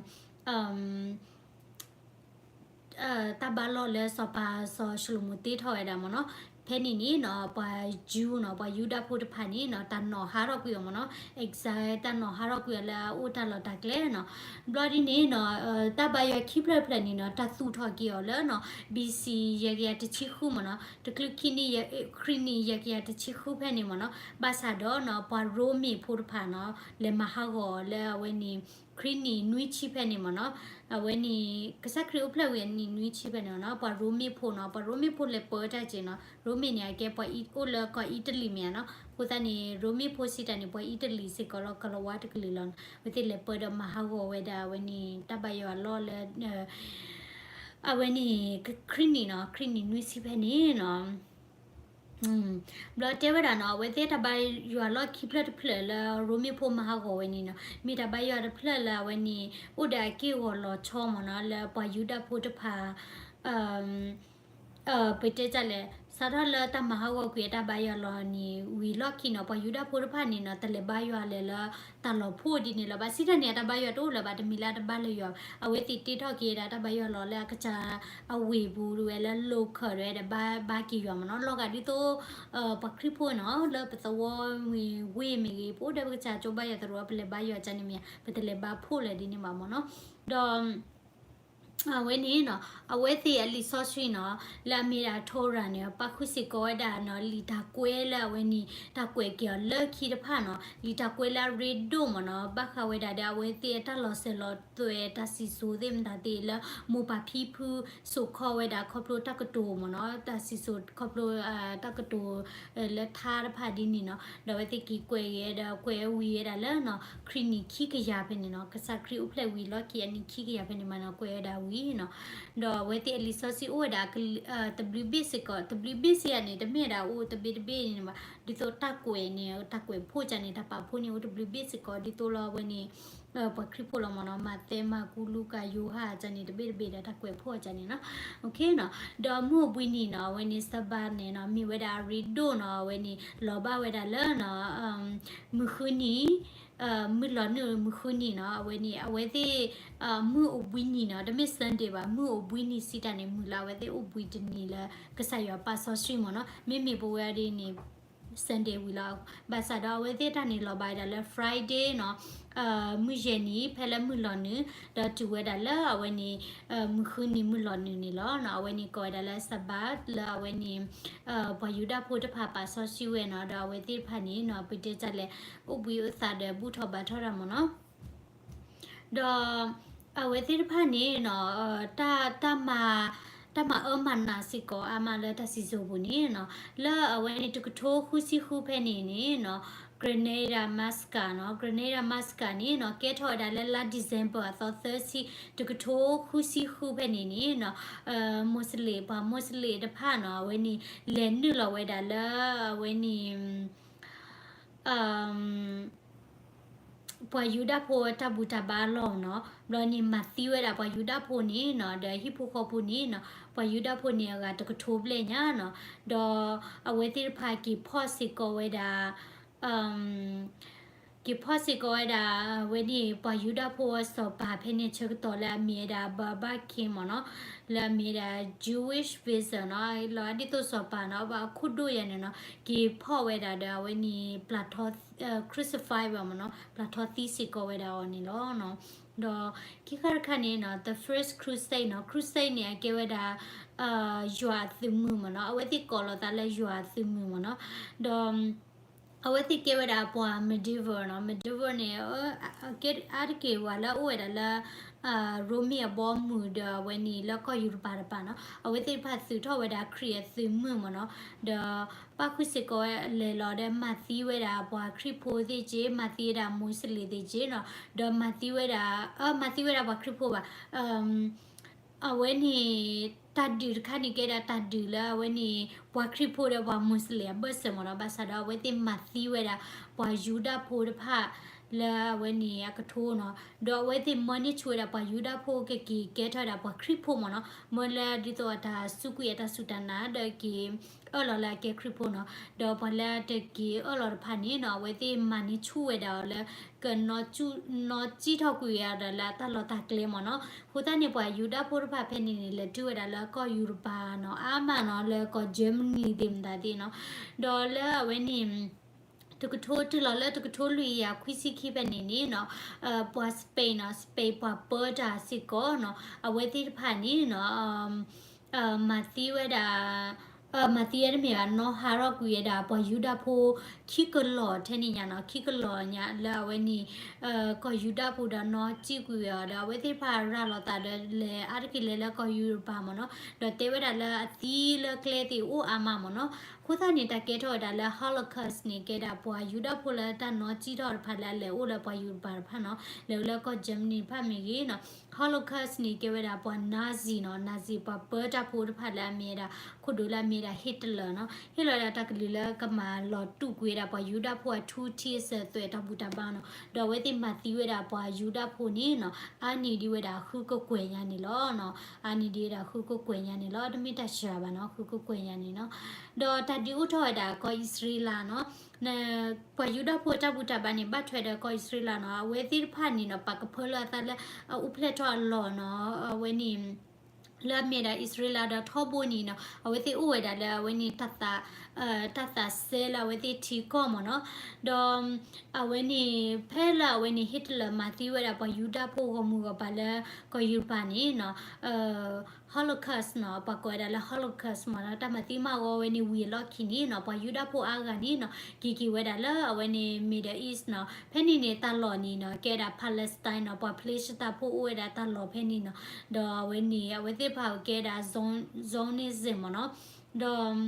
တၢ်ဘါလီၢ်လၢစီၤပၤစီၤၡလိၤမိၤတ့ထီၣ်ဝဲဒၣ်မ့ၢ်နီၤ, ဖဲန့ၣ်န့ၣ်နီၤ, ပှၤယူၤနီၤ, ပှၤယူဒၤဖိတဖၣ်န့ၣ်နီၤ, တၢ်နီၣ်ဟးထီၣ်ကွံာ်အီၤမ့ၢ်နီၤ, exile တၢ်နီၣ်ဟးထီၣ်ကွံာ်အီၤလၢအအိၣ်တၢ်လီၢ်တၢ်ကျဲနီၤ, ဘျီဒ်န့ၣ်နီၤ, တၢ်ဘါယွၤခံဖျၢၣ်တဖျၢၣ်န့ၣ်နီၤ, တၢ်သူၣ်ထီၣ်က့ၤအီၤလၢနီၤ, B C ယဲၢ်ကယၤတဆံဃုမ့ၢ်နီၤ, တချုးခံနံၣ် ခံနံၣ်ယဲၢ်ကယၤတဆံဃုဖဲန့ၣ်မ့ၢ်နီၤ, ဘၣ်ဆၣ်ဒီးနီၤ, ပှၤရိမ့ၤဖိတဖၣ်နီၤ, လဲၤမၤဟးဂီၤအီၤလၢအဝဲန့ၣ် ခံနံၣ်နွံဆံဖဲန့ၣ်မ့ၢ်နီၤ, အဝဲန့ၣ် ကစၢ်ခရံာ်အိၣ်ဖျဲၣ်ဝံၤအနံၣ်နွံဆံဖဲန့ၣ်နီၤ, ပှၤရိမ့ၤဖိနီၤ, ပှၤရိမ့ၤဖိလဲၤပၢတၢ်က့ၤနီၤ, ရိမ့ၤန့ၣ် အကဲပှၤအိၣ်လၢကီၢ်အံၣ်တလံၤမ့ၢ်ဧါနီၤ, အဃိသတးန့ၣ် ရိမ့ၤဖိစံးတၢ်န့ၣ် ပှၤအံၣ်တလံၤစ့ၢ်ကီးလီၤ, ကလၤဝါတကလုာ်လီၤ, အဝဲသ့ၣ်လဲၤပၢဒီးမၤဟးဂီၤဝဲဒၣ်အဝဲန့ၣ် တၢ်ဘါယွၤအလီၢ်လၢ အဝဲန့ၣ် ခရံာ်နံၣ်နီၤ, ခရံာ်နံၣ်နွံဆံဖဲန့ၣ်နီၤ ဘျီတဲဝဲဒၣ်နီၤ, အဝဲသ့ၣ်တၢ်ဘါယွၤလီၢ်ခံဖျၢၣ်တဖျၢၣ်လၢရိမ့ၤဖိမၤဟးဂီၤဝဲန့ၣ်နီၤ, မ့ၢ်တၢ်ဘါယွၤတဖျၢၣ်လၢအဝဲန့ၣ် အိၣ်ဒီးအက့ၢ်အဂီၤလီၤဆီမ့ၢ်နီၤ, လၢပှၤယူဒၤဖိတဖၣ် ပတဲတၢ်လဲၣ်, စးထီၣ်လၢတၢ်မၤဟးဂီၤကွံာ်အတၢ်ဘါယွၤလီၤန့ၣ် ဝံၤလီၢ်ခံနီၤ, ပှၤယူဒၤဖိတဖၣ်န့ၣ်နီၤ, တလဲၤဘါယွၤလၢၤလၢတၢ်လီၤဖှိၣ်ဒ်န့ၣ်လၢၤဘၣ်, စံးတၢ်န့ၣ် အတၢ်ဘါယွၤတအိၣ်လၢၤဘၣ်, တမ့ၢ်လၢအတဘါလၢၤယွၤ, အဝဲသ့ၣ်တ့ထီၣ်က့ၤဒၣ်တၢ်ဘါယွၤလီၤလၢအကစၢ်အဝ့ၢ်ပူၤဝဲလၢ local ဒၣ်ဝဲဒီး ဘါက့ၤယွၤမ့ၢ်နီၤ, လီၤဂာ်ဒ်သိး ပှၤခရံာ်ဖိနီၤ, လၢပသဝီမ့ၢ်ဝ့ၢ်မ့ၢ်ဂ့ၤ, ပအိၣ်ဒီးပကစၢ်ကၠိဘါယွၤသရိာ် ပလဲၤဘါယွၤကန့ၣ်မ့ၢ်ဧါ, ပတလဲၤဘါဖှိၣ်လၢၤဒ်န့ၣ်ဘၣ်မ့ၢ်နီၤ, ဒီး အဝဲန့ၣ်နီၤ, အဝဲသ့ၣ်အလံာ်စီဆှံနီၤ, လၢအမ့ၢ်ဒၣ် Torah န့ၣ် ပာ်ဃုာ်စ့ၢ်ကီးဝဲဒၣ်နီၤ, လံာ်တၢ်ကွဲးလၢအဝဲန့ၣ် တၢ်ကွဲးက့ၤအီၤလၢခံတဖၣ်နီၤ, လံာ်တၢ်ကွဲးလၢအရ့ဒိၣ်မ့ၢ်နီၤ, ဘၣ်ဃးဝဲဒၣ်ဒီးအဝဲသ့ၣ်အတၢ်လီၤစၢၤလီၤသွဲၣ် တၢ်စံၣ်စိၤသ့ၣ်မတၤသ့ၣ်လၢ မိၢ်ပၢ်ဖံဖုစိာ်ခီဝဲဒၣ်ခီဖျိတၢ်ကတိၤမ့ၢ်နီၤ, တၢ်စံၣ်စိၤခီဖျိ တၢ်ကတိၤ လၢထါတဖၣ်ဒ်န့ၣ်နီၤ, ဒီးအဝဲသ့ၣ်က့ၤကွဲးဂ့ၤဒီးကွဲးဝံၤဝဲဒၣ်လၢနီၤ, ခရံာ်နံၣ်ခံကယၤဖဲန့ၣ်နီၤ, ကစၢ်ခရံာ်အိၣ်ဖျဲၣ်ဝံၤလီၢ်ခံအနံၣ်ခံကယၤဖဲန့ၣ်မ့ၢ်နီၤ, ကွဲးဝဲဒၣ်ဝံၤနီၤ, ဒီးအဝဲသ့ၣ်အလံာ်စီဆှံအိၣ်ဝဲဒၣ် တဘျုးဘ့ၣ်စ့ၢ်ကီး, တဘျုးဘ့ၣ်စ့ၢ်ကီးန့ၣ် တမ့ၢ်ဒၣ်အိၣ်တဘ့ၣ်တဘ့ၣ်န့ၣ်ဘၣ်, ဒ်သိးတၢ်ကွဲးန့ၣ် တၢ်ကွဲးဖှိၣ်ကန့ၣ် တၢ်ပာ်ဖှိၣ်န့ၣ် အိၣ်တဘျုးဘ့ၣ်စ့ၢ်ကီး ဒ်သိးလၢအဝဲန့ၣ် ပှၤခရံာ်ဖိလီၤမ့ၢ်နီၤ, မးသဲ, မၢ်ကူး, လူၤကၣ်, ယိၤဟၣ် ကန့ၣ် တဘ့ၣ်တဘ့ၣ်ဒီးတၢ်ကွဲးဖှိၣ်ကန့ၣ်နီၤ, နီၤ, ဒီးမုၢ်အိၣ်ဘှံးနံၤနီၤ, အဝဲန့ၣ် Sabbath န့ၣ်နီၤ, မ့ၢ်ဝဲဒၣ်အရ့ဒိၣ်နီၤ, အဝဲန့ၣ် လီၤဘၣ်ဝဲဒၣ်လၢနီၤ, မုၢ်ဃုနံၤ, မုၢ်လီၤနုာ်မုၢ်ဃုနံၤနီၤ, အဝဲန့ၣ် အဝဲသ့ၣ် မုၢ်အိၣ်ဘှံးနံၤနီၤ, တမ့ၢ် Sunday ဘၣ်, မုၢ်အိၣ်ဘှံးနံၤစံးတၢ်န့ၣ် မုၢ်လၢအဝဲသ့ၣ်အိၣ်ဘှံးတနံၤလၢ ကစၢ်ယွၤပာ်စီဆှံမ့ၢ်နီၤ, မ့မ့ၢ်ပဝဲဒ်န့ၣ် Sunday ဝံၤလီၤ, ဘၣ်ဆၣ်ဒီးအဝဲသ့ၣ်တၢ်န့ၣ်လီၤဘၣ်ဝဲဒၣ်လၢ Friday နီၤ, မုၢ်ယဲၢ်နံၤ ဖဲလၢမုၢ်လီၤနုာ်, ဒီးတုၤဝဲဒၣ်လၢအဝဲန့ၣ် မုၢ်ဃုနံၤမုၢ်လီၤနုာ်န့ၣ်လီၤ, အဝဲန့ၣ်ကိးဝဲဒၣ်လၢ Sabbath လၢအဝဲန့ၣ် ပှၤယူဒၤဖိတဖၣ်ပာ်စီဆှံဝဲနီၤ, ဒီးအဝဲသ့ၣ်တဖၣ်န့ၣ်နီၤ, ပတဲတၢ်လဲၣ်, အိၣ်ဘှံးအိၣ်သါဒီးဘူၣ်ထီၣ်ဘါထီၣ်တၢ်မ့ၢ်နီၤ ဒီးအဝဲသ့ၣ်တဖၣ်န့ၣ်နီၤ, တၢ် တၢ်မၤ တၢ်မၤအၢမၤနးစ့ၢ်ကီးအါမးလၢတၢ်စံၣ်စိၤပူၤန့ၣ်နီၤ, လၢအဝဲန့ၣ် တကထိဃုဆံဃုဖဲန့ၣ်န့ၣ်နီၤ, Granada Massacre နီၤ, Granada Massacre န့ၣ်နီၤ, ကဲထီၣ်ဝဲဒၣ်လၢလါ December အသီသၢဆံ တကထိဃုဆံဃုဖဲန့ၣ်န့ၣ်နီၤ, Muslim ပှၤ Muslim တဖၣ်နီၤ, အဝဲန့ၣ် လဲၤနုာ်လီၤဝဲဒၣ်လၢ အဝဲန့ၣ် ပှၤယူဒၤဖိတၢ်ဘူၣ်တၢ်ဘါအလီၢ်နီၤ, ဘျီန့ၣ် မၤသံဝဲဒၣ်ပှၤယူဒၤဖိန့ၣ်နီၤ, ဒီးဟံၣ်ဖိဃီဖိန့ၣ်နီၤ, ပှၤယူဒၤဖိန့ၣ်အဂၤတကထိဘျဲၣ်ညါနီၤ, ဒီးအဝဲသ့ၣ်တဖၣ်က့ၤဖီၣ်စ့ၢ်ကီးဝဲဒၣ် က့ၤဖီၣ်စ့ၢ်ကီးဝဲဒၣ် အဝဲန့ၣ် ပှၤယူဒၤဖိအစီၤပၤဖဲန့ၣ်ဆၢကတီၢ်လၢအမ့ၢ်ဝဲဒၣ် Baba King မ့ၢ်နီၤ, လၢအမ့ၢ်ဝဲဒၣ် Jewish Vision နီၤ, လီၤဒ်သိးစီၤပၤနီၤ, ဘၣ်ခိၣ်ဒိၣ်ယၤန့ၣ်နီၤ, က့ၤဖီၣ်ဝဲဒၣ်ဒီးအဝဲန့ၣ် ပျၢ်ထီ crucify ဝဲမ့ၢ်နီၤ, ပျၢ်ထီသံစ့ၢ်ကီးဝဲဒၣ်အီၤန့ၣ်လီၤ. ဒီးခံခါတခါန့ၣ်နီၤ the first crusade နီၤ, crusade န့ၣ် အကဲဝဲဒၣ် ယွၤအသုးမုၢ်မ့ၢ်နီၤ, အဝဲသ့ၣ်ကိးလီၤသးလၢယွၤအသုးမုၢ်မ့ၢ်နီၤ, ဒီး အဝဲသ့ၣ်ကဲဝဲဒၣ်ပှၤ medieval နီၤ, medieval န့ၣ် အါတက့ၢ်ပှၤလၢအအိၣ်ဝဲဒၣ်လၢ ရိမ့ၤအဘီအမုၢ်ဒီးအဝဲန့ၣ်လၢကီၢ်ယူရပၤတပၤနီၤ, အဝဲသ့ၣ်တဖၣ်သုးထီၣ်ဝဲဒၣ်ခရံာ်အသုးမုၢ်မ့ၢ်နီၤ, ဒီးပာ်ဃုာ်စ့ၢ်ကီးဝဲလဲၤလီၤဒီးမၤသံဝဲဒၣ်ပှၤခရံာ်ဖိသ့ၣ်က့, မၤသံဝဲဒၣ် Muslim သ့ၣ်က့နီၤ, ဒီးမၤသံဝဲဒၣ်, မၤသံဝဲဒၣ်ပှၤခရံာ်ဖိဘၣ် အဝဲန့ၣ် တၢ်ဒုးတခါန့ၣ်ကဲဒၣ်တၢ်ဒုးလၢအဝဲန့ၣ် ပှၤခရံာ်ဖိဒီးပှၤမူးစလ့ၣ်အဘၢၣ်စၢၤမ့ၢ်နီၤ, ဘၣ်ဆၣ်ဒီးအဝဲသ့ၣ်မၤသံဝဲဒၣ် ပှၤယူဒၤဖိတဖၣ် လၢအဝဲန့ၣ်အကထိနီၤ, ဒီးအဝဲသ့ၣ်မၢန့ၢ်ဆူၣ်ဝဲဒၣ်ပှၤယူဒၤဖိကက့ၤကဲထီၣ်ဝဲဒၣ်ပှၤခရံာ်ဖိမ့ၢ်နီၤ, မၢလၢဒ်သိးအတၢ်စူးကွံာ်အတၢ်စူၢ်တၢ်နာ်ဒီးက့ၤ အၢၣ်လီၤလၢအကဲခရံာ်ဖိနီၤ, ဒီးပှၤလၢတက့ၤအၢၣ်လီၤတဖၣ်န့ၣ်နီၤ အဝဲသ့ၣ်မၤန့ၢ်ဆူၣ်ဝဲဒၣ်အီၤလၢ ကနီၣ်စံၣ်ထီၣ်ကွံာ်ဝဲဒၣ်လၢအတၢ်လီၢ်တၢ်ကျဲမ့ၢ်နီၤ. အဃိသတးန့ၣ် ပှၤယူဒၤဖိတဖၣ်ဖဲန့ၣ်န့ၣ် လဲၤတုၤဝဲဒၣ်လၢကီၢ်ယူရပၤနီၤ အါမးနီၤ လၢကီၢ် Germany သ့ၣ်မတၤသ့ၣ်နီၤ, ဒီးလၢအဝဲန့ၣ် တကထိတုၤလီၤလၢ တကထိလွံၢ်ကယၤခွံဆံခံဖဲန့ၣ်န့ၣ်နီၤ, ပှၤ Spain နီၤ Spain ပှၤပၢတၢ်စ့ၢ်ကီးနီၤ အဝဲသ့ၣ်တဖၣ်န့ၣ်နီၤ မၤသံဝဲဒၣ် မၤသံဝဲတမ့ၢ်ဘၣ် နီၣ်ဟးထီၣ်ကွံာ်ဝဲဒၣ်ပှၤယူဒၤဖိ ခံကလီၢ်ထဲန့ၣ်ညါနီၤ, ခံကလီၢ်ညါလၢအဝဲန့ၣ် ကီၢ်ယူဒၤဖိဒီးနီၣ်စံၣ်ကွံာ်ဝဲအီၤဒီး အဝဲသ့ၣ်တဖၣ်ရၤလီၤသးဒီးလဲၤအါတက့ၢ်လဲၤလၢကီၢ်ယူရပၤမ့ၢ်နီၤ, ဒီးတဲဝဲဒၣ်လၢအသံလၢကျဲသ့ၣ်အိၣ်အါမးမ့ၢ်နီၤ. အဃိသတးန့ၣ် တၢ်ကဲထီၣ်ဝဲဒၣ်လၢ Holocaust န့ၣ် ကဲဒၣ်ပှၤယူဒၤဖိလၢတၢ်နီၣ်စံၣ်ထီၣ်တဖၣ်လၢအလဲၤအိၣ်လၢပှၤယူရပၤတဖၣ်နီၤ, လဲၤအိၣ်လၢကီၢ် Germany တဖၣ်မ့ၢ်ဂ့ၤနီၤ. Holocaust န့ၣ် ကဲဝဲဒၣ်ပှၤ Nazi နီၤ, Nazi ပှၤပၢတၢ်ဖိတဖၣ်လၢအမ့ၢ်ဝဲဒၣ် ခိၣ်ဒိၣ်လၢအမ့ၢ်ဝဲဒၣ် Hitler နီၤ, ဟ့ၣ်လီၤဝဲဒၣ်တၢ်ကလုၢ်လၢကမၤလီၤတူာ်ကွံာ်ဝဲဒၣ်ပှၤယူဒၤဖိအထူထံအစၢၤအသွဲၣ်တၢ်ဘူၣ်တၢ်ဘါနီၤ, ဒီးအဝဲသ့ၣ်မၤသံဝဲဒၣ်ပှၤယူဒၤဖိန့ၣ်နီၤ အါန့ၢ်ဒံးဝဲဒၣ်ဃုကကွဲၢ်ညါန့ၣ်လီၤနီၤ, အါန့ၢ်ဒံးဝဲဒၣ်ဃုကကွဲၢ်ညါန့ၣ်လီၤ, တမ့ၢ်တၢ်စှၤဘၣ်နီၤ ဃုကကွဲၢ်ညါန့ၣ်နီၤ. ဒီးတၢ်ဒုးအိၣ်ထီၣ်ဝဲဒၣ်ကီၢ်အံၣ်စရ့လးနီၤ ပှၤယူဒၤဖိအတၢ်ဘူၣ်တၢ်ဘါန့ၣ် ဘၣ်ထွဲဒီးကီၢ်အံၣ်စရ့လးနီၤ, အဝဲသ့ၣ်တဖၣ်န့ၣ်နီၤ ပာ်ကဖၢလၢအသးလၢအအိၣ်ဖျဲၣ်ထီၣ်အလီၢ်နီၤ, အဝဲန့ၣ် လၢအမ့ၢ်ဒၣ်အံၣ်စရ့လးဒီးထီဘိန့ၣ်နီၤ အဝဲသ့ၣ်အိၣ်ဝဲဒၣ်လၢအဝဲန့ၣ် တၢ်သး တၢ်သးစဲလၢအဝဲသ့ၣ်ထံကီၢ်မ့ၢ်နီၤ, ဒီး အဝဲန့ၣ် ဖဲလၢအဝဲန့ၣ် Hitler မၤသံဝဲဒၣ်ပှၤယူဒၤဖိဂီၢ်မုၢ်ဂီၢ်ပၤလၢကီၢ်ယူရပၤန့ၣ်နီၤ Holocaust နီၤ ပှၤကိးဝဲဒၣ်လၢ Holocaust မ့ၢ်နီၤ တၢ်မၤသံမၤဂီၤဝဲန့ၣ်ဝံၤအလီၢ်ခံန့ၣ်နီၤ ပှၤယူဒၤဖိအါဂၤန့ၣ်နီၤ က့ၤက့ၤဝဲဒၣ်လၢအဝဲန့ၣ် Middle East နီၤ ဖဲန့ၣ်န့ၣ် တၢ်လီၢ်န့ၣ်နီၤ ကဲဒၣ် Palestine နီၤ ပှၤဖလ့ၡသးဖိအိၣ်ဝဲဒၣ်တၢ်လီၢ်ဖဲန့ၣ်နီၤ ဒီးအဝဲန့ၣ် အဝဲသ့ၣ်တဖၣ်ကဲဒၣ် Zionism မ့ၢ်နီၤ ဒီး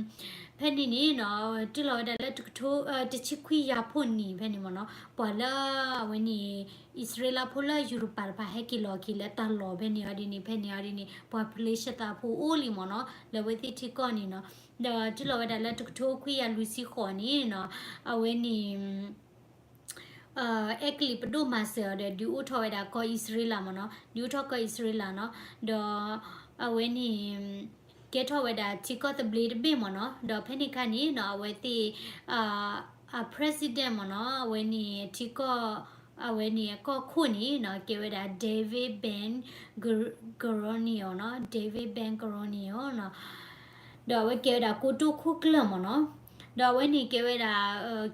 ဖဲန့ၣ်န့ၣ်နီၤ တုၤလီၤဝဲဒၣ်လၢတကထိ တဆံခွံယၤဖှိၣ်နံၣ်ဖဲန့ၣ်မ့ၢ်နီၤ ပှၤလၢအဝဲန့ၣ် အံၣ်စရ့လးဖိလၢယူရပၤတဖၣ်ဟဲက့ၤလီၤက့ၤလၢတၢ်လီၢ်ဖဲန့ၣ်အီၤဒ်န့ၣ် ဖဲန့ၣ်အီၤဒ်န့ၣ် ပှၤဖလ့ၡသးဖိအိၣ်လံမ့ၢ်နီၤ လၢအဝဲသ့ၣ်ထံကီၢ်န့ၣ်နီၤ ဒီးတုၤလီၤဝဲဒၣ်လၢတကထိခွံယၤလွံၢ်ဆံဃိးန့ၣ်နီၤ အဝဲန့ၣ် အဲကလံးပဒိၣ်မၤစၢၤအီၤဒီး ဒုးအိၣ်ထီၣ်ဝဲဒၣ်ကီၢ်အံၣ်စရ့လးမ့ၢ်နီၤ ဒုးအိၣ်ထီၣ်ကီၢ်အံၣ်စရ့လးနီၤ ဒီးအဝဲန့ၣ် ကဲထီၣ်ဝဲဒၣ်ထံကီၢ်သဘျ့တဘ့ၣ်မ့ၢ်နီၤ ဒီးဖဲန့ၣ်ခါန့ၣ်နီၤ အဝဲသ့ၣ် အ president မ့ၢ်နီၤ အဝဲန့ၣ်ထံကီၢ် အဝဲန့ၣ်အကီၢ်ခိၣ်န့ၣ်နီၤ ကဲဝဲဒၣ် David Ben Gurion နီၤ David Ben Gurion နီၤ ဒီးအဝဲကဲဝဲဒၣ်ကိတိာ်ခိၣ်ကျၢၢ်မ့ၢ်နီၤ ဒီးအဝဲန့ၣ်ကဲဝဲဒၣ်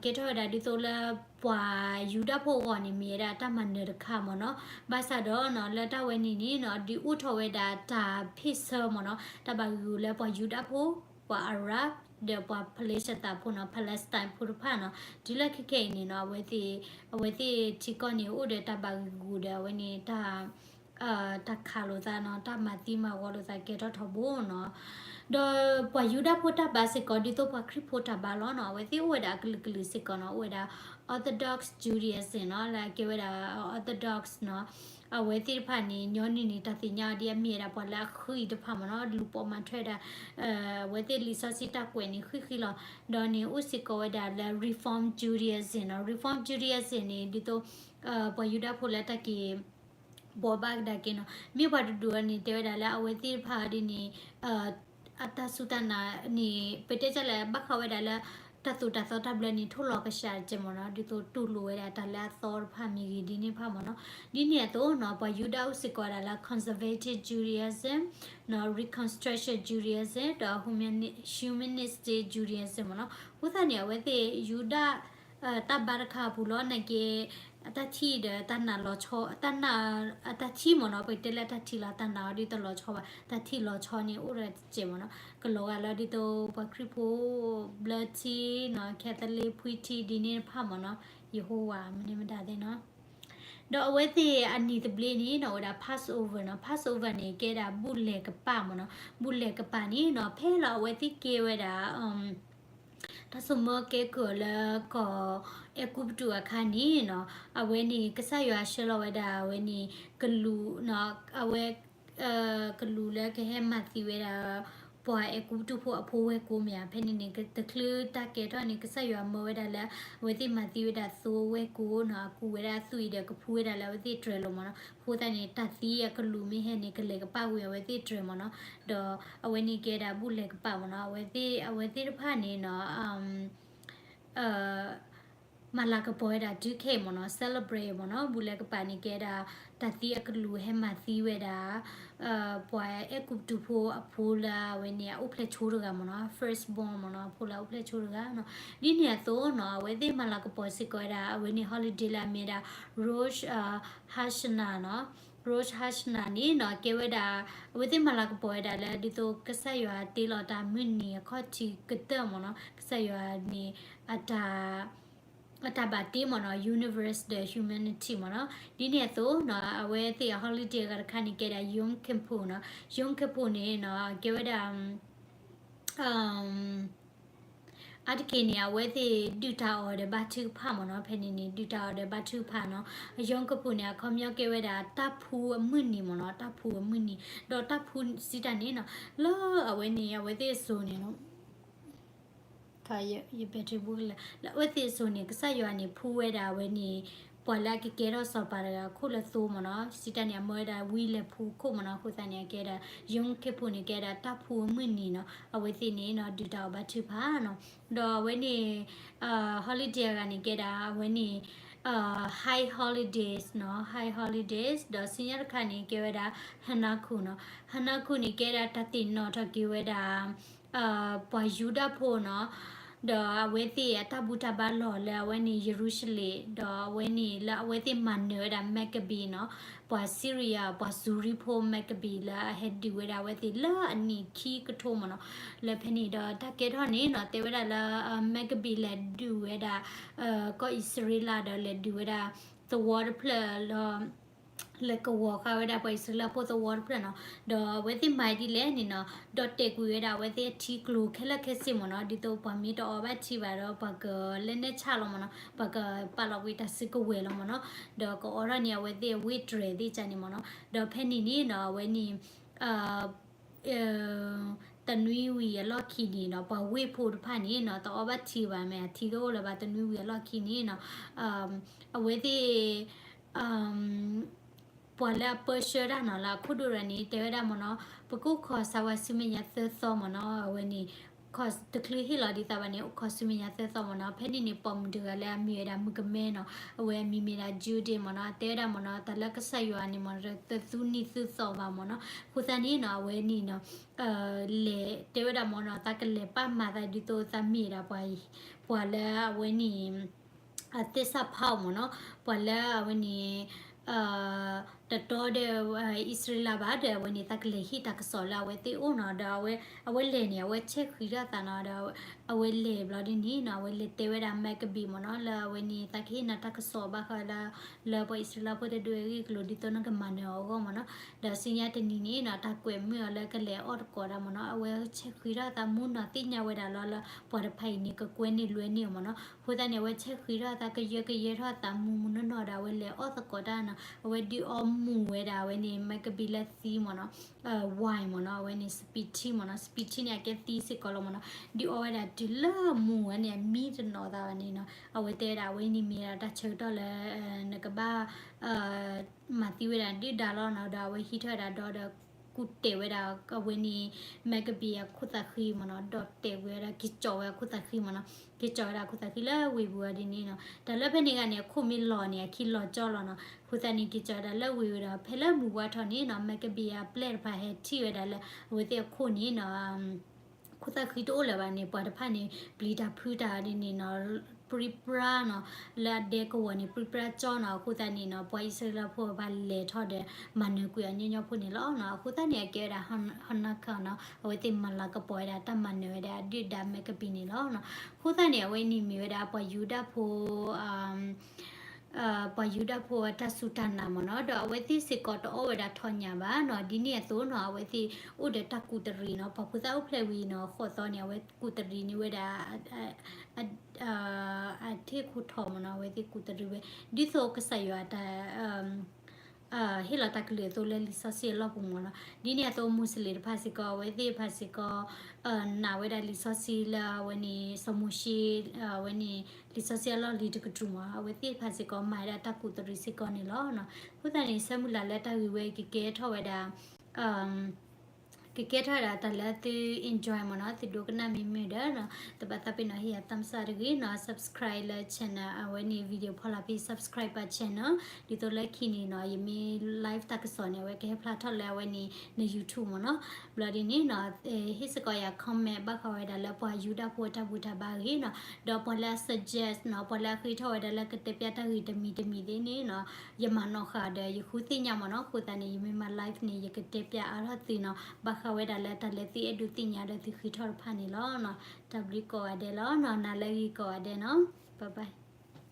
ကဲထီၣ်ဝဲဒၣ်ဒ်သိးလၢ ပှၤယူဒၤဖိအဂီၢ်န့ၣ် မ့ၢ်ဝဲဒၣ်တၢ်မၤနၢၤတခါမ့ၢ်နီၤ ဘၣ်ဆၣ်ဒီးနီၤ လၢတၢ်ဝဲန့ၣ်န့ၣ်နီၤ ဒုးအိၣ်ထီၣ်ဝဲဒၣ်တၢ်ဖ့ၣ်ဆၢမ့ၢ်နီၤ တၢ်ဘၣ်ဂ့ၢ်ဂူာ်လၢပှၤယူဒၤဖိ ပှၤ Arab ဒီးပှၤဖလ့ၡသးဖိနီၤ Palestine ဖိတဖၣ်နီၤ တုၤလၢခဲခဲအံၤန့ၣ်နီၤ အဝဲသ့ၣ် အဝဲသ့ၣ်ထံကီၢ်န့ၣ် အိၣ်ဒီးတၢ်ဘၣ်ဂ့ၢ်ဂူာ်ဒီးအဝဲန့ၣ် တၢ် တၢ်ခးလိာ်သးနီၤ တၢ်မၤသံမၤဂီၤလိာ်သးကဲထီၣ်ထီဘိနီၤ ဒီးပှၤယူဒၤဖိတၢ်ဘါစ့ၢ်ကီး ဒ်သိးပှၤခရံာ်ဖိတၢ်ဘါလီၤနီၤ အဝဲသ့ၣ်အိၣ်ဝဲဒၣ်အကလုာ်ကလုာ်စ့ၢ်ကီးနီၤ အိၣ်ဝဲဒၣ် Orthodox Judaism နီၤ လၢအကဲဝဲဒၣ် Orthodox နီၤ အဝဲသ့ၣ်တဖၣ်န့ၣ် ညီနုၢ်န့ၣ် တၢ်သ့ၣ်ညါအီၤဒ်အမ့ၢ်ဝဲဒၣ်ပှၤလၢအဃံတဖၣ်မ့ၢ်နီၤ လူၤပိာ်မၤထွဲဒၣ် အဝဲသ့ၣ်လံာ်စီဆှံတၢ်ကွဲးန့ၣ်ဃံဃံလီၤ ဒီးန့ၣ်အိၣ်စ့ၢ်ကီးဝဲဒၣ်လၢ Reform Judaism နီၤ Reform Judaism န့ၣ် ဒ်သိး ပှၤယူဒၤဖိလၢတၢ်က့ၤ ဘိးဘၣ်ကဒါက့ၤနီၤ မ့ၢ်ပှၤတဒူၣ်အီၤန့ၣ် တဲဝဲဒၣ်လၢအဝဲသ့ၣ်တဖၣ်အီၤဒ်န့ၣ် အတၢ်စူၢ်တၢ်နာ်န့ၣ် ပတဲတၢ်လၢဘၣ်ဃးဝဲဒၣ်လၢ တၢ်သိၣ်တၢ်သီတၢ်ဘျၢန့ၣ် ထိၣ်လီၤကစှၤတကဲးမ့ၢ်နီၤ ဒ်သိးတူၢ်လိာ်ဝဲဒၣ်တၢ်လၢအသီတဖၣ်မ့ၢ်ဂ့ၤဒ်န့ၣ်တဖၣ်မ့ၢ်နီၤ ဒ်န့ၣ်အသိးနီၤ ပှၤယူဒၤအိၣ်စ့ၢ်ကီးဝဲဒၣ်လၢ conservative Judaism နီၤ Reconstruction Judaism ဒီး Humanistic Judaism မ့ၢ်နီၤ အဃိသတးန့ၣ် အဝဲသ့ၣ်ယူဒၤ တၢ်ဘါတခါအပူၤလီၤ နာ်က့ အတၢ်ထံၣ်ဒီးတၢ်နာ်လီၤဆီ တၢ်နာ် အတၢ်ထံၣ်မ့ၢ်နီၤ ပတဲလၢတၢ်ထံၣ်လီၤ တၢ်နာ်အီၤဒ်သိးလီၤဆီဘၣ် တၢ်ထံၣ်လီၤဆီန့ၣ် အိၣ်ဒီးတစဲးမ့ၢ်နီၤ ကလီၤဂာ်လၢဒ်သိးပှၤခရံာ်ဖိ ဘျၢထံနီၤ Catholic ဖှံထံဒ်န့ၣ်တဖၣ်မ့ၢ်နီၤ ယဟိဝၤမနုၤမတၤသ့ၣ်နီၤ ဒီးအဝဲသ့ၣ်အနံၣ်သဘျ့န့ၣ်နီၤ အိၣ်ဝဲဒၣ် Passover နီၤ Passover န့ၣ် ကဲဒၣ်ဘူၣ်လဲၤကပၤမ့ၢ်နီၤ ဘူၣ်လဲၤကပၤန့ၣ်နီၤ ဖဲလၢအဝဲသ့ၣ်ကဲဝဲဒၣ် တၢ်ဆိကမိၣ်ကဲကုၢ်အီၤလၢကီၢ်အဲၤကူပတူးအခါန့ၣ်နီၤ အဝဲန့ၣ် ကစၢ်ယွၤဆှၢလီၤဝဲဒၣ် အဝဲန့ၣ် ကလူးနီၤ အဝဲ ကလူးလၢကဟဲမၤသံဝဲဒၣ် ပှၤအဲၤကူပတူးဖိအဖိဝဲၢ်ကိာ်မ့ၢ်ဧါ. ဖဲန့ၣ်န့ၣ် တချုးတၢ်ကဲထီၣ်န့ၣ် ကစၢ်ယွၤမၢဝဲဒၣ်လၢ အဝဲသ့ၣ်မၤသံဝဲဒၣ်သိဝဲၢ်ကိာ်နီၤ, အကူးဝဲဒၣ်သွံၣ်ဒီးကဖှူဝဲဒၣ်လၢအဝဲသ့ၣ်တြဲၤလီၤမ့ၢ်နီၤ. အဃိသတးန့ၣ် တၢ်သံအကလူးမ့ၢ်ဟဲန့ၣ် ကလဲၤကပာ်ဝံၤအဝဲသ့ၣ်တြဲၤမ့ၢ်နီၤ. ဒီးအဝဲန့ၣ်ကဲဒၣ်ဘူၣ်လဲၤကပာ်မ့ၢ်နီၤ, အဝဲသ့ၣ်တဖၣ်န့ၣ်နီၤ မၤလၤကပီၤဝဲဒၣ်တုၤခဲအံၤမ့ၢ်နီၤ, celebrate မ့ၢ်နီၤ. ဘူၣ်လဲၤကပာ်န့ၣ်ကဲဒၣ် တၢ်သံအကလူးဟဲမၤသံဝဲဒၣ် ပှၤအဲၤကူပတူးဖိအဖိလၢအဝဲန့ၣ် အအိၣ်ဖျဲၣ်ဆိတဂၤမ့ၢ်နီၤ, first born မ့ၢ်နီၤ, အဖိလၢအအိၣ်ဖျဲၣ်ဆိတဂၤနီၤ. ဒ်န့ၣ်အသိးနီၤ အဝဲသ့ၣ်မၤလၤကပီၤစ့ၢ်ကီးဝဲဒၣ် အဝဲန့ၣ် holiday လၢအမ့ၢ်ဒၣ် Rosh Hashanah နီၤ. Rosh Hashanah န့ၣ်နီၤ ကဲဝဲဒၣ် အဝဲသ့ၣ်မၤလၤကပီၤဝဲဒၣ်လၢ ဒ်သိးကစၢ်ယွၤတ့လီၤတၢ်မုၢ်နံၤအခီၣ်ထံးကတၢၢ်မ့ၢ်နီၤ, ကစၢ်ယွၤန့ၣ် အတၢ် အတၢ်ဘၣ်တ့မ့ၢ်နီၤ, universe ဒီး humanity မ့ၢ်နီၤ. ဒ်န့ၣ်အသိးနီၤ အဝဲသ့ၣ်အ holiday အဂၤတခါန့ၣ် ကဲဒၣ် Yom Kippur နီၤ. Yom Kippur န့ၣ်နီၤ ကဲဝဲဒၣ် အါတက့ၢ်န့ၣ် အဝဲသ့ၣ်ဒုၣ်တၢ်အီၣ်ဒီးဘါထုကဖၣ်မ့ၢ်နီၤ. ဖဲန့ၣ်န့ၣ် ဒုၣ်တၢ်အီၣ်ဒီးဘါထုကဖၣ်နီၤ. Yom Kippur န့ၣ် အခီပညီကဲဝဲဒၣ် တၢ်ဖှူအမုၢ်နံၤမ့ၢ်နီၤ, တၢ်ဖှူအမုၢ်နံၤ. ဒီးတၢ်ဖှူစံးတၢ်န့ၣ်နီၤ လၢအဝဲန့ၣ် အဝဲသ့ၣ်အစိၤန့ၣ်နီၤ ယ battery ဘူးကလၢာ် လၢအဝဲသ့ၣ်အစိၤန့ၣ် ကစၢ်ယွၤန့ၣ် ဖှူဝဲဒၣ်အဝဲန့ၣ် ပှၤလၢအကကဲထီၣ်စီၤပၤတဂၤအခိၣ်လၢသိမ့ၢ်နီၤ. စံးတၢ်န့ၣ် အမၢဝဲဒၣ်ဝံလဲၤဖှူခိၣ်မ့ၢ်နီၤ. အဃိသတးန့ၣ် အကဲဒၣ် Yom Kippur န့ၣ် ကဲဒၣ်တၢ်ဖှူအမုၢ်နံၤနီၤ. အဝဲသ့ၣ်န့ၣ်နီၤ ဒုၣ်တၢ်အီၣ်ဘါထုကဖၣ်နီၤ. ဒီးအဝဲန့ၣ် holiday အဂၤန့ၣ် ကဲဒၣ် အဝဲန့ၣ် high holidays နီၤ, high holidays. ဒီးဆူညါတခါန့ၣ် ကဲဝဲဒၣ် Hanukkah နီၤ. Hanukkah န့ၣ် ကဲဒၣ်တၢ်သ့ၣ်နီၣ်ထီၣ်က့ၤဝဲဒၣ် ပှၤယူဒၤဖိနီၤ, ဒီးအဝဲသ့ၣ်အတၢ်ဘူၣ်တၢ်ဘါလီၢ်လၢအဝဲန့ၣ် ယရူၤၡလ့ၣ်, ဒီးအဝဲန့ၣ်လၢအဝဲသ့ၣ်မၤနၢၤဝဲဒၣ် Maccabees နီၤ, ပှၤ Syria ပှၤစူၤရံဖိ Maccabees လၢအဟဲဒုးဝဲဒၣ်အဝဲသ့ၣ်လၢအနံၣ်ခံကထိမ့ၢ်နီၤ. လၢဖဲန့ၣ်ဒီးတၢ်ကဲထီၣ်န့ၣ်နီၤ တဲဝဲဒၣ်လၢ Maccabees လဲၤဒုးဝဲဒၣ် ကီၢ်အံၣ်စရ့လးဒီးလဲၤဒုးဝဲဒၣ် သဝီတဖျၢၣ်လၢ လဲၤကဝီၤဃာ်ဝဲဒၣ်ပှၤအံၣ်စရ့လးဖိသဝီတဖျၢၣ်နီၤ. ဒီးအဝဲသ့ၣ်မၤဒ်လဲၣ်န့ၣ်နီၤ ဒီးတဲာ်ကွံာ်ဝဲဒၣ်အဝဲသ့ၣ်အထံကျိၤခဲလၢာ်ခဲဆ့မ့ၢ်နီၤ, ဒ်သိးပှၤမ့ၢ်တအီၣ်ဘၣ်ထံဘၣ်ဒီး ပှၤကလဲနဲၣ်ဆၣ်လီၤမ့ၢ်နီၤ, ပှၤကပာ်လီၤကွံာ်တၢ်စုကဝဲၤလီၤမ့ၢ်နီၤ, ဒီးကအီထီၣ်န့ၢ်အဝဲသ့ၣ်အဝ့ၢ်တြဲၤသ့ၣ်ကန့ၣ်မ့ၢ်နီၤ. ဒီးဖဲန့ၣ်န့ၣ်နီၤ အဝဲန့ၣ် တနွံဝံၤအလီၢ်ခံန့ၣ်နီၤ ပှၤဝ့ၢ်ဖိတဖၣ်န့ၣ်နီၤ တအီၣ်ဘၣ်ထံဘၣ်မ့ၢ် အထံတအိၣ်လၢၤဘၣ် တနွံဝံၤအလီၢ်ခံန့ၣ်နီၤ အဝဲသ့ၣ် ပှၤလၢအပၢဆှၢတၢ်နီၤ လၢအခိၣ်ဒိၣ်တဂၤန့ၣ် တဲဝဲဒၣ်မ့ၢ်နီၤ ပကအိၣ်ခိးစၢ်ဝါဆူမဲာ်ညါသၢသီမ့ၢ်နီၤ အဝဲန့ၣ် တချုးဟ့ၣ်လီၤဒံးသးဘၣ်န့ၣ် အိၣ်ခိးဆူမဲာ်ညါသၢသီမ့ၢ်နီၤ. ဖဲန့ၣ်န့ၣ် ပိာ်မုၣ်တဂၤလၢအမံၤဝဲဒၣ်မုၣ်ကမဲနီၤ အဝဲအမံၤမ့ၢ်ဒၣ် Judy မ့ၢ်နီၤ တဲဝဲဒၣ်မ့ၢ်နီၤ တၢ်လၢကစၢ်ယွၤန့ၣ်မ့ၢ်နီၤ တသူနံၤသူသီဘၣ်မ့ၢ်နီၤ. အဃိသတးန့ၣ်နီၤ အဝဲန့ၣ်နီၤ လဲၤတဲဝဲဒၣ်မ့ၢ်နီၤ သးကလဲၤပာ်မၤသးဒ်သိးသးမ့ၢ်ဒၣ်ပှၤ ပှၤလၢအဝဲန့ၣ် သစ္စာဖောက်မ့ၢ်နီၤ ပှၤလၢအဝဲန့ၣ် တတီဒီး အံၣ်စရ့လးဘၣ်ဒီး အဝဲန့ၣ် သးကလဲၤဟ့ၣ်တၢ်ကစီၣ်လၢအဝဲသ့ၣ်အိၣ်နီၤ ဒီးအဝဲလဲၤန့ၣ် အဝဲဆဲးဃံးထီၣ်သးနီၤ ဒီးအဝဲလဲၤဘျီဒ်န့ၣ်နီၤ အဝဲလဲၤတဲဝဲဒၣ် Maccabees မ့ၢ်နီၤ လၢအဝဲန့ၣ် သးကဟ့ၣ်နၤတၢ်ကစီၣ်ဘၣ်ဃးလၢ လၢပှၤအံၣ်စရ့လးဖိတဒုးအဂ့ၢ်အကျိၤ ဒ်သိးနကမၤနၢၤအီၤအဂီၢ်မ့ၢ်နီၤ ဒီးဆူညါတနံၤန့ၣ်နီၤ တၢ်ကွဲးမုာ်အီၤလၢကလဲၤအီၣ်သကိးတၢ်မ့ၢ်နီၤ အဝဲဆဲးဃံးထီၣ်သးမူနီၤ သ့ၣ်ညါဝဲဒၣ်လီၤလၢ ပှၤတဖၣ်အံၤန့ၣ် ကကွဲန့ၢ်လွဲန့ၢ်အီၤမ့ၢ်နီၤ အဃိသတးန့ၣ် အဝဲဆဲးဃံးထီၣ်သးကယၢကယဲထီၣ်သးမူမူနီၢ်နီၢ်ဒီး အဝဲလဲၤအီၣ်သကိးတၢ်နီၤ အဝဲဒုးအီမူၤဝဲဒၣ် အဝဲန့ၣ် Maccabees လၢသံးမ့ၢ်နီၤ wine မ့ၢ်နီၤ အဝဲန့ၣ် စပံးထံမ့ၢ်နီၤ စပံးထံန့ၣ် အကဲသံးစ့ၢ်ကီးလီၤမ့ၢ်နီၤ ဒုးအီဝဲဒၣ်တုၤလၢမူၤဝဲန့ၣ် အမံတနီၤသးဘၣ်န့ၣ်နီၤ အဝဲတဲဝဲဒၣ် အဝဲန့ၣ်မ့ၢ်ဒၣ်တၢ်ဆၢကတီၢ်လၢ နကဘၣ် မၤသံဝဲဒၣ်ဒုၣ်ဒါလီၤနီၤ ဒီးအဝဲဟံးထီၣ်ဝဲဒၣ်ဒီဒီး ကူၣ်တဲာ်ဝဲဒၣ် အဝဲန့ၣ် Maccabees အခိၣ်သးဃံမ့ၢ်နီၤ ဒီးတဲာ်ဝဲဒၣ် က့ၤကၠီၣ်ဝဲအခိၣ်သးဃံမ့ၢ်နီၤ က့ၤကၠီၣ်ဝဲဒၣ်အခိၣ်သးဃံလၢဝ့ၢ်ပူၤအီၤဒ်န့ၣ်နီၤ တၢ်လၢဖဲန့ၣ်ဂၤန့ၣ် အခိၣ်မ့ၢ်လီၤန့ၣ် အခံလီၤကၠီလီၤနီၤ အဃိသတးန့ၣ် က့ၤကၠီၣ်ဝဲဒၣ်လၢဝ့ၢ်ပူၤဒီး ဖဲလၢမုၢ်ဝါထီၣ်န့ၣ်နီၤ Maccabees အပျဲၢ်တဖၣ်ဟဲထံၣ်ဝဲဒၣ်လၢ အဝဲသ့ၣ်အခိၣ်န့ၣ်နီၤ ခိၣ်သးဃံတအိၣ်လၢၤဘၣ်န့ၣ် ပှၤတဖၣ်န့ၣ် ပျံၤတၢ်ဖုးတၢ်ဒ်န့ၣ်နီၤ ပြံပြါနီၤ လၢအဒဲကဝီၤန့ၣ် ပြံပြါကၠီနီၤ အဃိသတးန့ၣ်နီၤ ပှၤအံၣ်စရ့လးဖိဘၣ်လဲၤထီၣ်ဒီး မၤနၢၤကွံာ်အညီညီဖိန့ၣ်လီၤနီၤ အဃိသတးန့ၣ် အကဲဝဲဒၣ် Hanukkah နီၤ အဝဲသ့ၣ်မၤလၤကပီၤဝဲဒၣ်တၢ်မၤနၢၤဝဲဒၣ်အဒုၣ်ဒါ Maccabees န့ၣ်လီၤနီၤ အဃိသတးန့ၣ် အဝဲန့ၣ်မ့ၢ်ဝဲဒၣ်ပှၤယူဒၤဖိ ပှၤယူဒၤဖိအတၢ်စူၢ်တၢ်နာ်မ့ၢ်နီၤ ဒီးအဝဲသ့ၣ်စ့ၢ်ကီးတအီၣ်ဝဲဒၣ်ထီၣ်ညၣ်ဘၣ်နီၤ ဒ်န့ၣ်အသိးနီၤ အဝဲသ့ၣ်အိၣ်ဒီးတၢ်ကူးတရံးနီၤ ပှၤဖိသၣ်အိၣ်ဖျဲၣ်ဝံၤနီၤ ဃိးသီန့ၣ် အဝဲကူးတရံးန့ၢ်ဝဲဒၣ် အထ့ၣ်ခိၣ်ထီၣ်မ့ၢ်နီၤ အဝဲသ့ၣ်ကူးတရံးဝဲ ဒ်သိးကစၢ်ယွၤတၢ် ဟ့ၣ်လီၤတၢ်ကလုၢ်အသိးလၢလံာ်စီဆှံအလီၢ်ပူၤမ့ၢ်နီၤ. ဒ်န့ၣ်အသိး Muslim တဖၣ်စ့ၢ်ကီး အဝဲသ့ၣ်တဖၣ်စ့ၢ်ကီး နာ်ဝဲဒၣ်လံာ်စီဆှံလၢအဝဲန့ၣ် စီၤမိၤၡ့ အဝဲန့ၣ် လံာ်စီဆှံအလီၢ်လံၤတကတြူၢ်မ့ၢ် အဝဲသ့ၣ်တဖၣ်စ့ၢ်ကီး မၤဝဲဒၣ်တၢ်ကူးတရံးစ့ၢ်ကီးန့ၣ်လီၤ. အဃိသတးန့ၣ် ဆၢမုၢ်လၢ်လၢတၢ်ဂ့ၢ်ဝဲအံၤ ကကဲထီၣ်ဝဲဒၣ် ကကဲထီၣ်ဝဲဒၣ်တၢ်လၢသု enjoy မ့ၢ်နီၤ, သုဒိကနၣ်မ့ၢ်မုာ်ဒီးနီၤ, တဘၣ်သးပ့ၤနီၣ် ဟ့ၣ်ယၤသးမုၢ်သးတဂ့ၤနီၤ, subscribe လၢ channel အဝဲန့ၣ် video ဖီလာ်ဖဲ subscribe ပှၤ channel, ဒ်သိးလၢခံန့ၣ်နီၤ ယမ့ၢ် live တၢ်ကစီၣ်န့ၣ် အဝဲကဟဲဖျါထီၣ်လၢအဝဲန့ၣ် န YouTube မ့ၢ်နီၤ. ဘျီဒ်န့ၣ်နီၤ ဟ့ၣ်စ့ၢ်ကီးယၤ comment ဘၣ်ဃးဝဲဒၣ်လၢပှၤယူဒၤဖိအတၢ်ဘူၣ်တၢ်ဘါအဂ့ၢ်နီၤ, ဒီးပှၤလၢအ suggest နီၤ, ပှၤလၢအဃ့ထီၣ်ဝဲဒၣ်လၢကတဲပျးတၢ်ဂ့ၢ်တမံၤတမံၤသ့ၣ်န့ၣ်နီၤ, ယမၤနီၣ်ဃာ်ဒီးယဃုသ့ၣ်ညါမ့ၢ်နီၤ. အဃိသတးန့ၣ် ယမ့ၢ်မၤ live န့ၣ် ယကတဲပျးအါထီၣ်သုနီၤ, ဘၣ်ဃးဝဲဒၣ်လၢတၢ်လၢသုအဲၣ်ဒိးသ့ၣ်ညါဒီးသုဃ့ထီၣ်တဖၣ်န့ၣ်လီၤ. တၢ်ဘျုးကိးဂၤဒဲးလီၤနီၤ, နၤလၢအဂ့ၤကိးဂၤဒဲးနီၤ, bye bye.